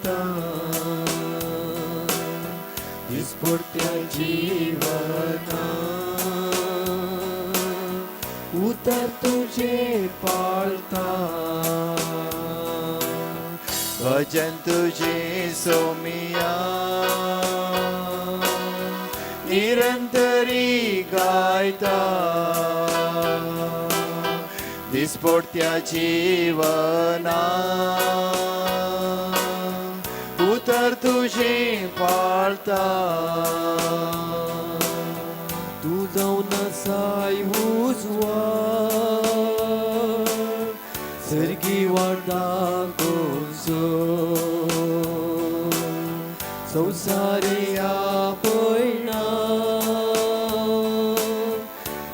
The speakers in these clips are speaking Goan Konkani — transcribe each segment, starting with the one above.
गायता दिसपडट्या जिवना उतर तुझे पाळता भजन तुझे सोमिया निरंतरी गायता दिसपडत्या जीवना उतर तुझे पाळता तूं जावन आसाय उजवाड सर्गी वाट दाखोवचो संवसारी आपयना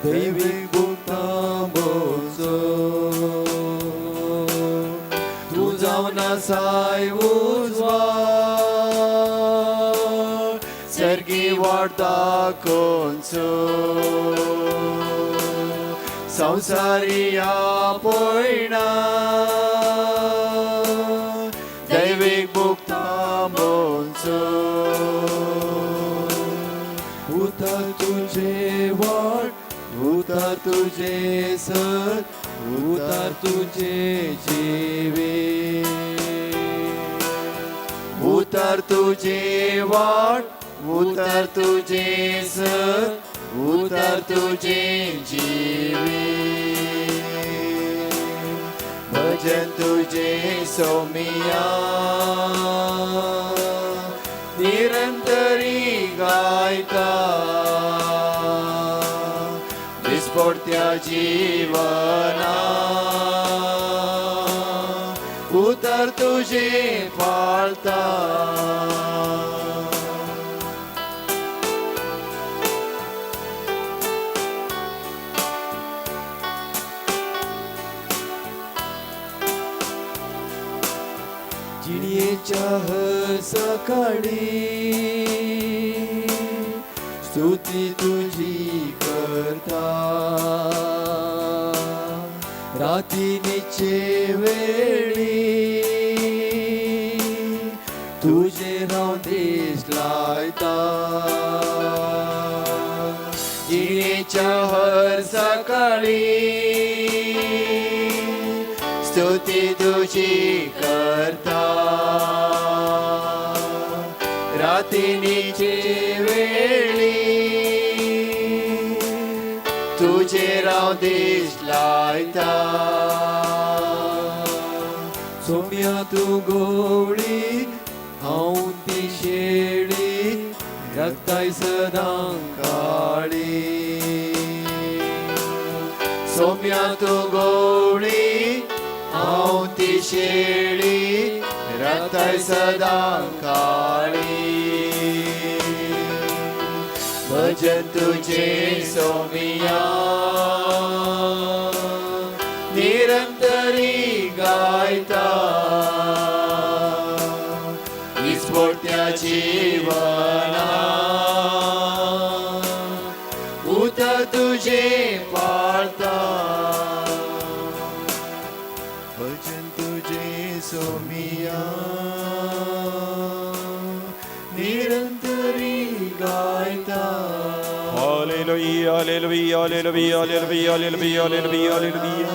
दैवीक भुगतांबोचो तूं जावन आसाय उजवाड सर्गी वाट दाखोवचो संवसारी आपयना दैवीक भुगतांबोचो उतर तुझे वाट उतर तुझे सत उतर तुझे जीवे उतर तुझे वाट उतर तुझे सत उतर तुझे जीवे भजन तुझे सोमिया निरंतरी गायता दिसपडत्या जीवना उतर तुझे पाळता. जिणयेच्या हर सकाळी स्तुती तुझी करता रातीनीचे वेळी तुझे हांव दीस लायता जिणेच्या हर सकाळी स्तुती तुझी करता रातीनीचे वेळी तुझेर हांव दीस लायता. सोम्या तूं गोवळी हांव ती शेळी राखताय सदां काळी. सोम्या तूं गोवळी हांव ती शेळी राखताय सदां काळी. भजन तुझे सोमिया निरंतरी गायता दिसपडत्या जीवना उतर तुझे पाळता. भजन तुझे सोमिया निरंतरी गायता. Hallelujah, hallelujah, hallelujah, hallelujah, hallelujah, hallelujah, hallelujah.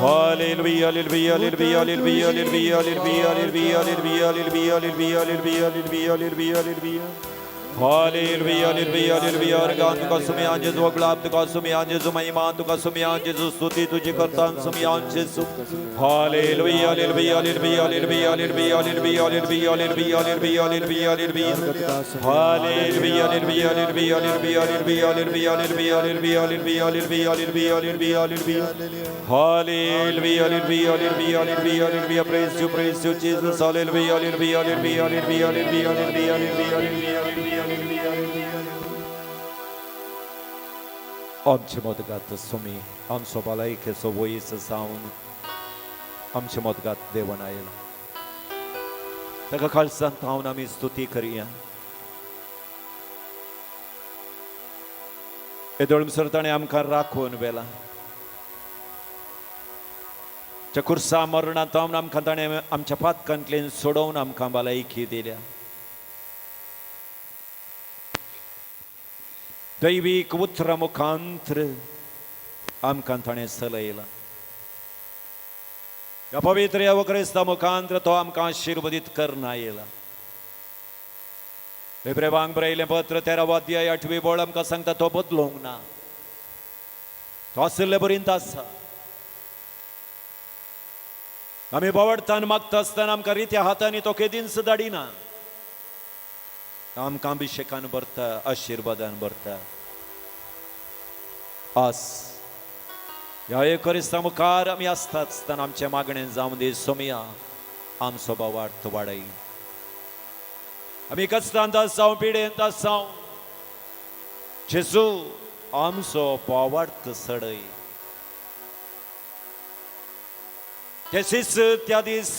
Hallelujah, hallelujah, hallelujah, hallelujah, hallelujah, hallelujah, hallelujah, hallelujah, hallelujah, hallelujah, hallelujah, hallelujah, hallelujah. Hallelujah, hallelujah, hallelujah. अर्गां तुका सुमयान जेजू, अगलाब तुका सुमयान जेजू, महिमा तुका सुमयान जेजू, स्तुती तुझी करतान सुमयान जेजू. Hallelujah, hallelujah, hallelujah, hallelujah, hallelujah, hallelujah, hallelujah, hallelujah, hallelujah, hallelujah, hallelujah. Hallelujah, hallelujah, hallelujah, hallelujah, hallelujah, hallelujah, hallelujah, hallelujah, hallelujah, hallelujah, hallelujah, hallelujah. Hallelujah, hallelujah, hallelujah, hallelujah, hallelujah. Praise you, Jesus. Hallelujah, hallelujah, hallelujah, hallelujah, hallelujah, hallelujah, hallelujah, hallelujah, hallelujah, hallelujah, hallelujah. आमचे मदगात स्वामी, आमचो भलायकेचो वयस जावन आमचे मदगात देवन आयला, ताका काळजांत हांव आमी स्तुती करया. येदोळ सर ताणें आमकां राखून व्हेला. त्या खुर्सा मरणांत आमकां ताणें आमच्या पातकांतल्यान सोडोवन आमकां भलायकी दिल्या. दैवीक उतरां मुखांत्र आमकां ताणें चलयलां. ह्या पवित्र ह्या क्रिस्ता मुखांत्र तो आमकां आशिर्वदीत करना आयला. एब्रेवांक बरयलें पत्र 13 अध्याय 8वी बोळ आमकां सांगता तो बदलूंक ना, तो आशिल्ले बरींत आसा. आमी बोवडतान मागता आसतना आमकां रित्या हातांनी तो केदींच धाडिना, आमकां अभिशेकान भरता, आशिर्वादान भरता. आस ह्या एकोरिस्ता मुखार आमी आसता आसतना आमचें मागणें जावं दी सोमया, आमचो बावार्थ वाडय. आमी कश्टांत आसाव, पिडेंत आसाव, जेजू आमचो बावार्थ चडय. तशीच त्या दीस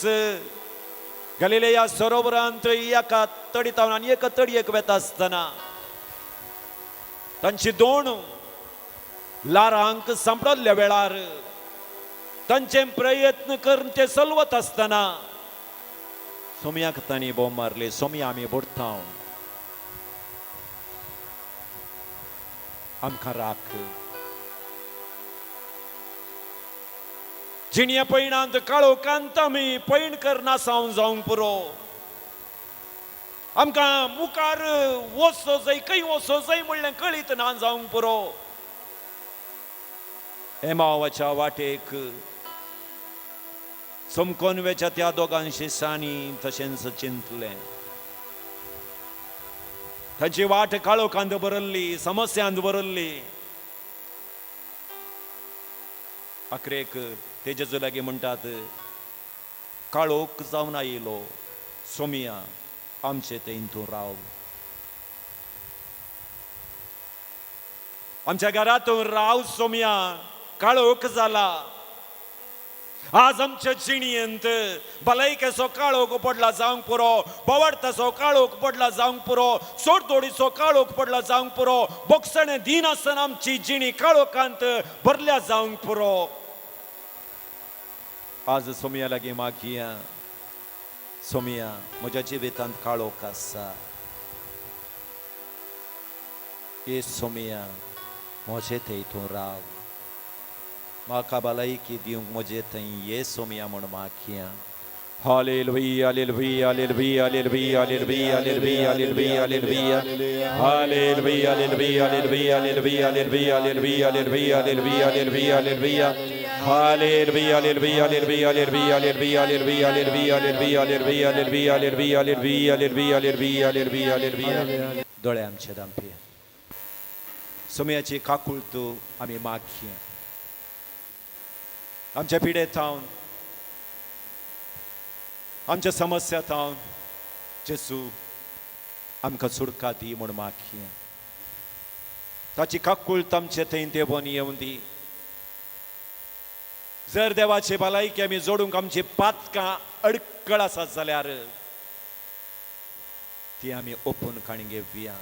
गलिलेया सरोवरांत एका तडीतावन आनी एका तडयेक वेता आसतना तांची दोन लारांक सांपडल्ल्या वेळार तांचे प्रयत्न करून ते चलवत आसतना सोमयाक तांणी बोम मारली, सोमया आमी बुडटा, आमकां राख. जिणये पयणांत काळोखांत आमी पयण करना जावंक पुरो. आमकां मुखार वचो जाय, खंय वचो जाय म्हणलें कळीत ना जावंक पुरो. एमावाच्या वाटेक चमकोन वेच्या त्या दोगां शिसांनी तशेंच चिंतलें. तांची वाट काळोखांत भरल्ली, समस्यांत भरल्ली. अखरेक तेजेजू लागीं म्हणटात, काळोख जावन आयलो सोमया, आमचे थंय तूं राव, आमच्या घरांत राव सोमया, काळोख जाला. आज आमच्या जिणयेंत भलायकेचो काळोख पडला जावंक पुरो, बोवाळताचो काळोख पडला जावंक पुरो, सोडतोडीचो काळोख पडला जावंक पुरो, बोगसणें दिनासतना आमची जिणी काळोखांत भरल्या जावंक पुरो. आज सोमया लागीं मागया, सोमया म्हज्या जिवितांत काळोख आसा, ये सोमया म्हजे थंय तूं राव, म्हाका भलायकी दिवंक म्हजे थंय ये सोमया म्हूण मागया. Hallelujah, hallelujah, hallelujah, hallelujah, hallelujah, hallelujah, hallelujah, hallelujah. Hallelujah, hallelujah, hallelujah, hallelujah, hallelujah, hallelujah, hallelujah, hallelujah, hallelujah, hallelujah. Hallelujah, hallelujah, hallelujah, hallelujah, hallelujah, hallelujah, hallelujah, hallelujah, hallelujah, hallelujah, hallelujah, hallelujah, hallelujah, hallelujah, hallelujah, hallelujah. दोळे आमचे दांपया, सोमयाची काकूळत आमी मागया. आमच्या पिडेत थावन, आमच्या समस्या थावन जेजू आमकां सुटका दी म्हूण मागया. ताची काकूळत आमचे थंय देवोन येवन दी. जर देवाचे भलायकी आमी जोडूंक आमची पातकां अडकळ आसात जाल्यार ती आमी ओपून काणी घेवया.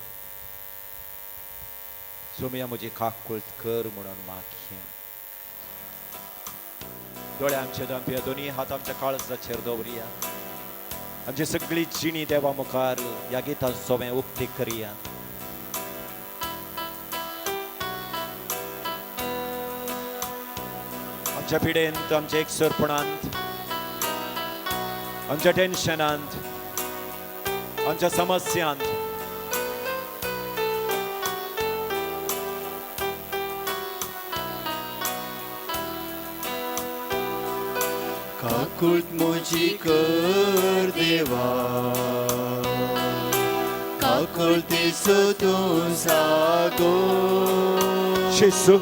सोमया म्हजी काकूळत कर म्हणून मागया. दोळे आमचे दांपया, दोनी हात आमच्या काळजाचेर दवरया. आमची सगळी जिणी देवा मुखार ह्या गितान सोमें उक्ती करया. आमच्या पिडेंत, आमच्या एकसरपणांत, आमच्या टेन्शनांत, आमच्या समस्यांत काकूट म्हजी कर देवा, काकुळतेचो तूं सागो, जेजू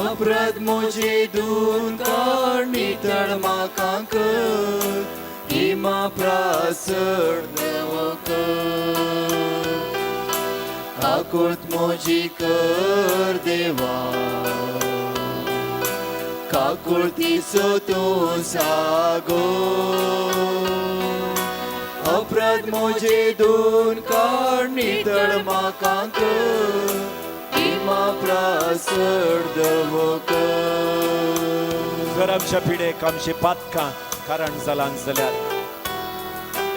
अपराध म्हजे धुवन काड, नितळ म्हाका कर, हिमा प्रासर देव कर. काकूट म्हजी कर देवा, काकुळतीचो तूं सागो, अपराध म्हजे धुवन काड, नितळ म्हाका कर, हिमा प्रासर दव कर. जर आमच्या पिडेक आमची पातकां कारण जालां जाल्यार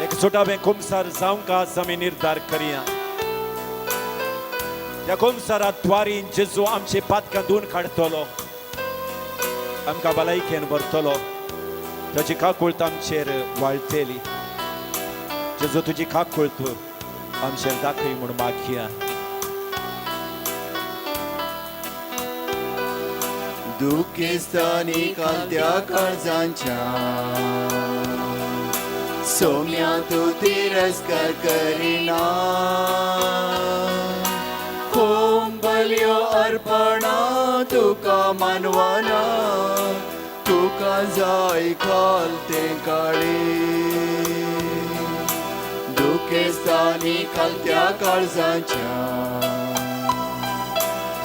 एक सुटावें कुमसार जावंक आज आमी निर्धार करया. त्या कुमसारा द्वारीन जेजू आमची पातकां धुवन काडटलो, आमकां भलायकेन व्हरतलो. ताची काकूळत आमचेर वाळटेली. जेजू तुजी काकूळत आमचेर दाखय म्हूण मागया. दुखेस्तानी कालत्या काळजांच्या सोम्या तूं तिरस्कार करिना. होम बलयो अर्पणा तुका मानवना, तुका जाय खाल तें काळी. दुखेस्तानी कालत्या काळजांच्या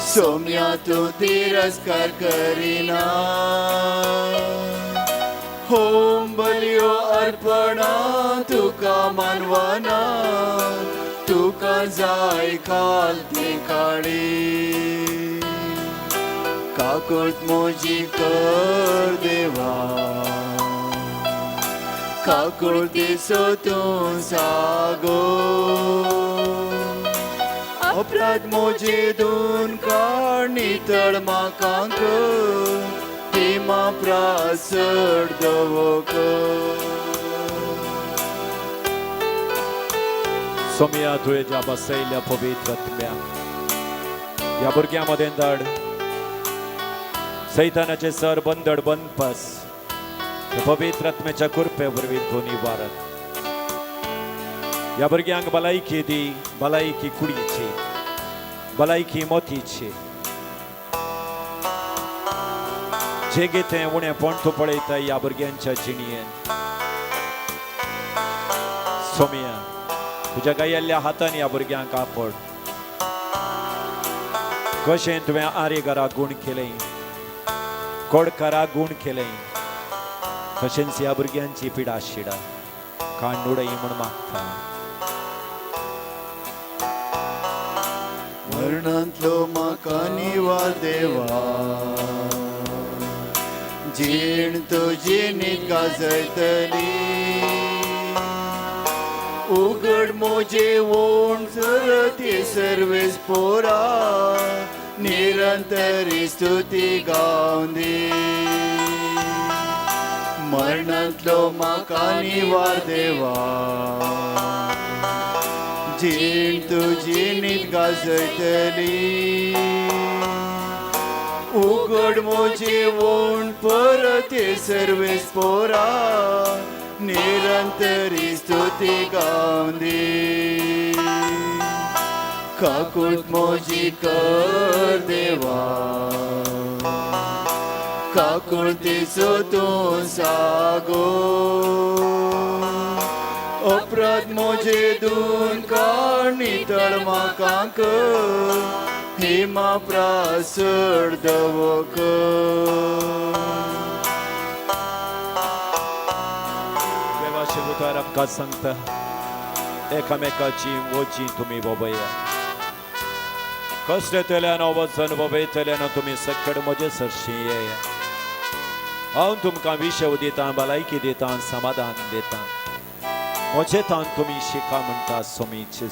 सोम्या तूं तिरस्कार करिना. होम बलयो अर्पणा तुका मानवना, तुका जाय खाल तें काळी. काकूळत म्हजी कर देवा, काकुळतीचो तूं सागो. अपराध म्हजे दोन काड नितळ म्हाका कर, हेमा प्रासड दवो कर. सोमया तुवें बसयल्या पवित्र आत्म्या ह्या भुरग्यां मदें धाड. सैतानाचे सर बंदड बंदपास पवित्र आत्म्याच्या कृपे वरवीं तूं निवारत. ह्या भुरग्यांक भलायकी दी, भलायकी कुडीची, भलायकी मोतीची. जे कितें उणेपण तूं पळयता ह्या भुरग्यांच्या जिणयेन, सोमया तुज्या गायल्ल्या हातान ह्या भुरग्यांक आपड. कशें तुवें आरेघराक गूण केलें, कोडकाराक गूण केलें, तशेंच ह्या भुरग्यांची पिडा शिडा कांड उडय म्हूण मागता. मरणांतलो म्हाका निवार देवा, जीण तुजी नीत गाजयतली. उगड म्हजे ओंठ चरती सर्वेस पोरा, निरंतरी स्तुती गावन दी. मरणांतलो म्हाका निवार देवा, जीण तुजी नीत गाजयतली. उगड म्हजे ओंठ परत सर्वेस पोरा, निरंतरी स्तुती गावन दी. काकूट म्हजी कर देवा, काकुळतीचो तूं सागो. अपराध म्हजे दोन काड नितळ म्हाका कर, हेमा प्रासड दवो कर. देवाचे उतार आमकां सांगता, एकामेकाची वजी तुमी वबया. कसले तल्यान वचन वबयतल्यान तुमी सकड म्हजे सरशी येया. हांव तुमकां विशव दितां, भलायकी दितां, समाधान दितां. म्हजे तान तुमी शिका म्हणटा सोमीची.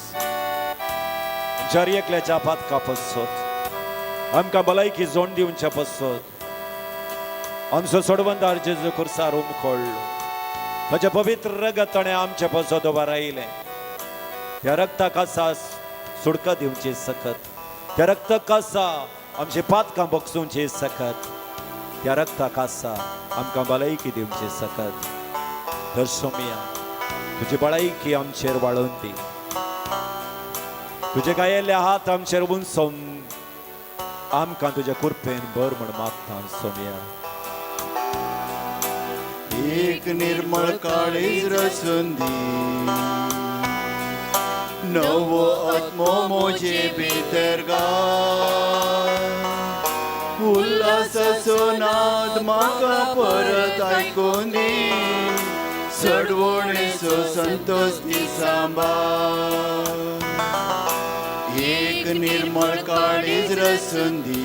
जर एकल्याच्या पातका पसत आमकां भलायकी जोड दिवच्या पसत आमचो सोडवंदार जेजू खुर्सार उमखोळ्ळो. ताचें पवित्र रगत ताणें आमचे पसत उबारायलें. त्या रक्ताक आसा सुडका दिवची सकत, त्या रक्ताक आसा आमची पातकां बगसुची सकत, त्या रक्ताक आसा आमकां भलायकी दिवची सकत. तर सोमया तुजी भलायकी आमचेर वाळोवन दी. तुजे गायेल्ले हात आमचेर उंचोवन आमकां तुज्या कृपेन भर म्हूण मागता सोमया. एक निर्मळ काळीज रसून दी, नवो आत्मो म्हजे भितर घाल. उल्हासाचो नाद म्हाका परत आयकून दी, सडवणेचो संतोष दी सांबाळ. एक निर्मळ काळीज रसून दी,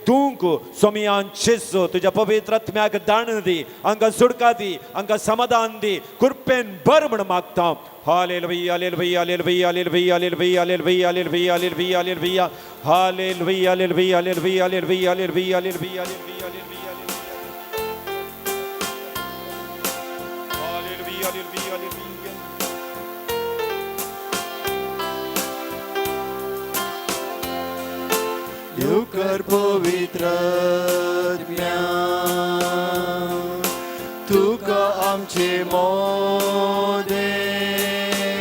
तूंक सोमयान जेजू तुज्या पवित्र आत्म्याक दाण दी, हांकां सुटका दी, हांकां समाधान दी, कृपेन भर म्हण मागता. Hallelujah, hallelujah, hallelujah, hallelujah, hallelujah, hallelujah, hallelujah, hallelujah, hallelujah, hallelujah, hallelujah, hallelujah, hallelujah, hallelujah, hallelujah, hallelujah, hallelujah. Hallelujah, hallelujah, hallelujah. येवकार पवित्र आत्म्या, तुका आमचे मोदे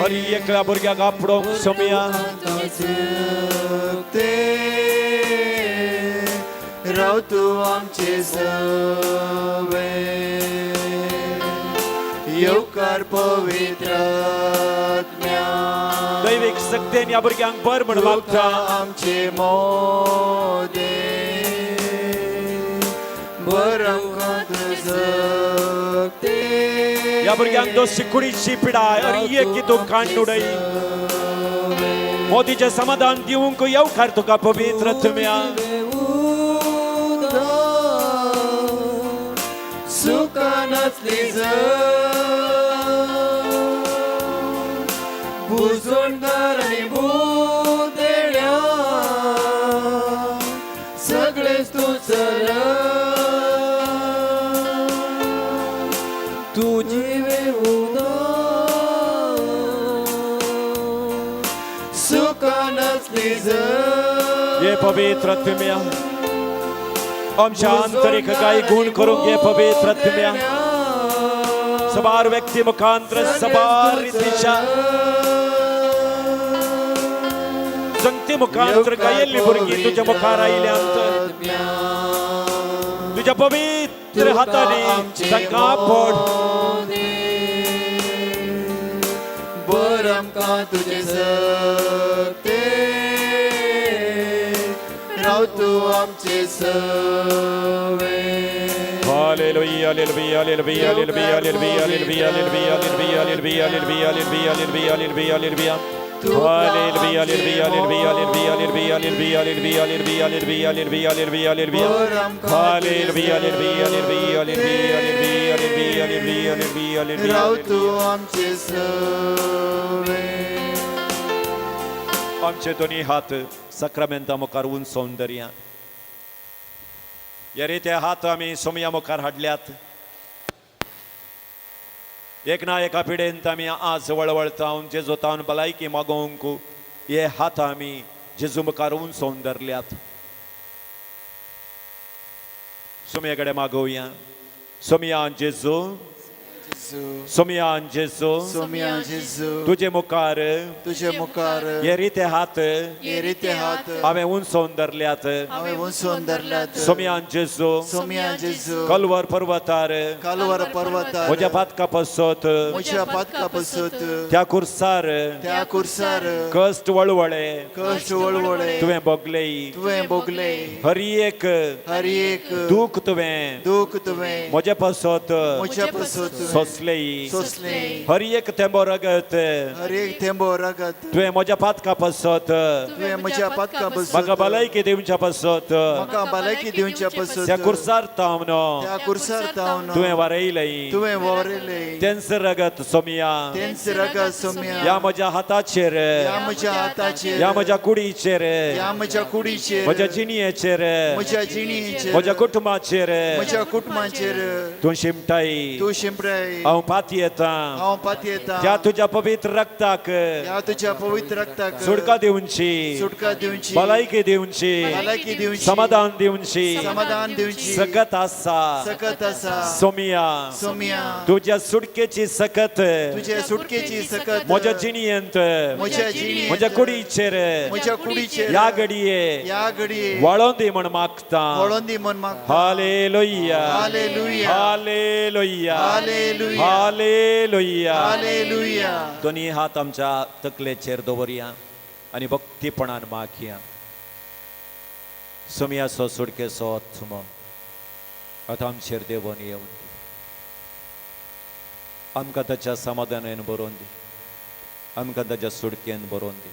हरी एकल्या भुरग्याक आपडोंक सोमया. ते राव तूं आमचे सवे, येवकार पवित्र आत्म्या, दैवीक शक्तेन ह्या भुरग्यांक बर म्हण तुका मागता. आमचे मोदे बर आमकां जगते. ह्या भुरग्यांक दोशी कुडीची पिडाय हरी एक तूं कांड उडय. मोदीचें समाधान दिवंक येवकार तुका पवित्र आत्म्या. सुखानातली भुजोंडर आनी भुदेण्या सगळेच तूं चल तुजी सुखानातली ये पवित्र आत्म्या, आमच्या आंतरीक काय गुण करूंक ये पवित्र आत्म्या. सबार व्यक्ती मुखांतर सबार रितीच्या संगती मुखांतर गायिल्ली भुरगीं तुज्या मुखार आयल्यांत. तुज्या पवित्र हातांनी तांकां आपड. बर आमकां तुजें सक्ते, राव तूं आमचे सवे. Hallelujah, hallelujah, hallelujah, hallelujah, hallelujah, hallelujah, hallelujah, hallelujah, hallelujah, hallelujah, hallelujah, hallelujah, hallelujah. Hallelujah, hallelujah, hallelujah, hallelujah, hallelujah, hallelujah, hallelujah, hallelujah, hallelujah, hallelujah, hallelujah. Hallelujah, hallelujah, hallelujah, hallelujah, hallelujah, hallelujah, hallelujah, hallelujah. राव तूं आमचे सवे. आमचे दोन्ही हात साक्रामेंता मुखार उंचोवन धरया. ह्या रिते हात आमी सोमया मुखार हाडल्यात. एक ना एका पिडेंत आमी आज वळवळता, जेजू तावन भलायकी मागोवंक हे हात आमी जेजू मुखार उंचोवन धरल्यात. सोमया कडेन मागोवया. सोमया जेजू, सोमया जेजू, सोमया जेजू, तुजे मुखार तुजे मुखार हे रिते हात हे रिते हात हांवें उंचोवन धरल्यात. हांवें उंचोवन धरल्यात. सोमयान जेजू, सोमया जेजू, कलवर पर्वतार कालवर पर्वतार म्हज्या पातका पसत म्हज्या पातका पसत त्या कुर्सार त्या कुर्सार कश्ट वळवळे कश्ट वळवळे तुवें भोगले. तुवें भोगले. हर एक हर एक दूख तुवें दूख तुवें म्हज्या पसत म्हज्या पसत सोंसले. सोंसले. हर एक थेंबो रगत हर एक थेंबो रगत तुवें म्हज्या पातका पसत तुवें म्हज्या पातका पसत म्हाका भलायकी दिवच्या पसत म्हाका भलायकी दिवच्या पसत त्या कुर्सार तावन त्या कुर्सार तावन तुवें वारयलें. तुवें वावरयलें. तेंच रगत सोमया तेंच रगत सोमया ह्या म्हज्या हाताचेर, ह्या म्हज्या हाताचेर, ह्या म्हज्या कुडीचेर, ह्या म्हज्या कुडीचेर, म्हज्या जिणयेचेर, म्हज्या जिणेचेर, म्हज्या कुटुंबाचेर म्हज्या कुटुंबाचेर तूं शिमटाय. तूं शिंपडाय. हांव पातयेतां हांव पातयेतां त्या तुज्या पवित्र रक्ताक ह्या तुज्या पवित्र रक्ताक सुटका दिवची, सुटका दिवची, भलायकी दिवची, भलायकी दिवची, समाधान दिवची, समाधान दिवची, सकत आसा. सकत आसा. सोमिया, सोमया, तुज्या सुटकेची सकत तुझ्या सुटकेची सकत म्हज्या जिणयेंत, म्हज्या जिणेंत, म्हज्या कुडीचेर, म्हज्या कुडीचेर ह्या घडये ह्या घडये वळोन दी म्हण मागता. वळोन दी म्हण मागता. Hallelujah, hallelujah, hallelujah, hallelujah, hallelujah. Hallelujah. दोन्ही हात आमच्या तकलेचेर दवरया आनी भक्तीपणान मागया. सोमयाचो सुटकेचो आत्मो आतां आमचेर देवून येवन दी. आमकां ताच्या समाधानान बरोवन दी, आमकां ताच्या सुटकेन बरोवन दी.